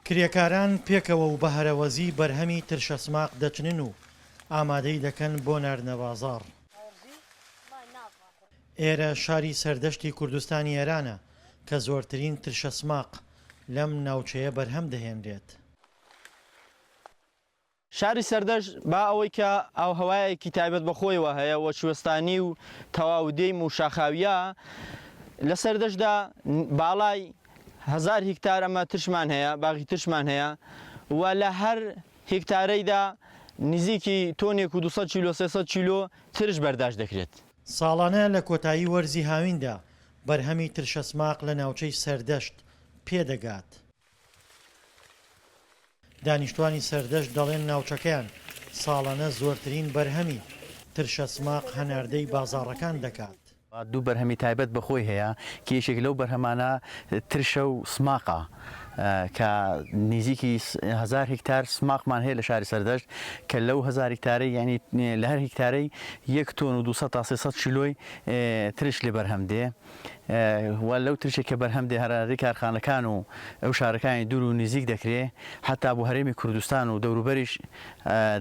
کرێکاران پێکەوە و بە هەرەوەزی بەرهەمی ترشە سماق دەچنن و ئامادەی دەکەن بۆ ناردنە بازاڕ. ئێرە شاری سەردەشتی کوردستانی ئێرانە کە زۆرترین ترشە سماق لەم ناوچەیە بەرهەم دەهێنرێت. شاری سەردەشت با ئەوەی کە ئاوهەوایەکی تایبەت بە خۆیەوە هەیە و کوێستانی و تەواو دێیم و شاخاوییە، لە سەردەشتدا باڵای هەزار هیکتار ئەمە ترشمان هەیە، باغی ترشمان هەیە و لە هەر هیکتارەیدا نزیکی تۆنێک و 200 کیلۆ 300 کیلۆ ترش بەرداشت دەکرێت. ساڵانە لە کۆتایی وەرزی هاویندا بەرهەمی ترشەسماق لە ناوچەی سەردەشت پێدەگات. دانیشتوانی سەردەشت دەڵێن ناوچەکەیان ساڵانە زۆرترین بەرهەمی ترشە سماق هەناردەی بازاڕەکان دەکات. دوو بەرهەمی تایبەت بە خۆی هەیە کە یەکێک لەو بەرهەمانە ترشە و سماقە کە نیزیکی هەزار هیکتار سماقمان هەیە لە شاری سەردەشت کە لەو هەزار هیکتارەی یانی لە هەر هیکتارەی یەک تۆن و 200 تا 300 کیلۆی ترش لێ بەرهەم دێ. و لەو ترشەی کە بەرهەم دێ هەناردەی کارخانەکان و ئەو شارەکانی دوور و نیزیک دەکرێ حەتا بۆ هەرێمی کوردستان و دەوروبەریش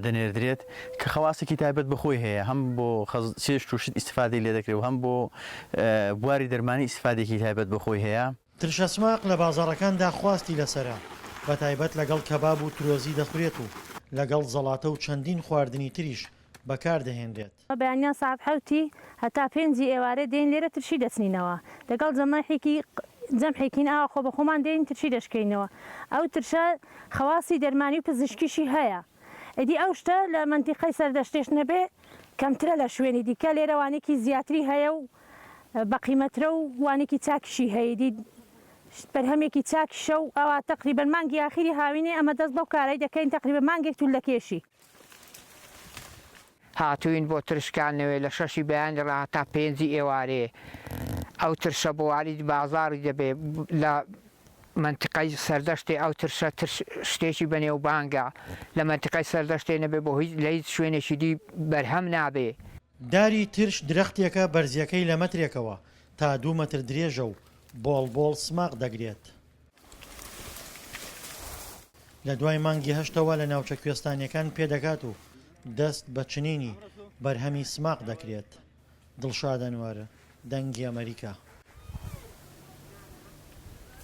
دەنێردرێت کە خەواسێکی تایبەت بە خۆی هەیە هەم بۆ چێشت و شت ئیستفادەی لێ دەکرێ و هەم بۆ بواری دەرمانی ئیستفادەیەکی تایبەت بە خۆی هەیە. ترشەسماق لە بازاڕەکاندا خواستی لەسەرە، بەتایبەت لەگەڵ کەباب و ترۆزی دەخورێت و لەگەڵ زەڵاتە و چەندین خواردنی تریش بەکاردەهێنرێت. بەیانیان سەعات حەوتی هەتا پێنجی ئێوارێ دێین لێرە ترشی دەچنینەوە دەگەڵ جەمەحێکی جەمحێکین ئاوا خۆ بەخۆمان دێین ترشی دەشکێینەوە ئەو ترشە خەواسی دەرمانی و پزیشکیشی هەیە ئیدی ئەو شتە لە مەنتیقەی سەردەشتێش نەبێ کەمترە لە شوێنی دیکە لێرە وانێکی زیاتری هەیە و بەقیمەترە و وانێکی چاکیشی هەیە ئیدی بەرهەمێکی چاکیشە و ئەوا تەقریبەن مانگی ئاخیری هاوینێ ئەمە دەست بەو کارەی دەکەین تەقریبەن مانگێک تول دەکێشی. هاتووین بۆ ترشکاندنەوەی لە شەشی بەیانی ڕا هەتا پێنجی ئێوارێ ئەو ترشە بۆ واریدی بازاڕی دەبێ لە مەنتیقەی سەردەشتێ ئەو ترشە ترش شتێکی بەنێوبانگە لە مەنتیقەی سەردەشتێ نەبێ بۆ هیچ لە هیچ شوێنێکی دی بەرهەم نابێ. داری ترش درەختێکە بەرزییەکەی لە مەترێکەوە تا دوو مەتر درێژە و بۆڵ بۆڵ سماق دەگرێت. لە دوای مانگی هەشتەوە لە ناوچە کوێستانییەکان پێدەگات و دەست بە چنینی بەرهەمی سماق دەکرێت. دڵشاد ئەنوەر، دەنگی ئەمەریکا.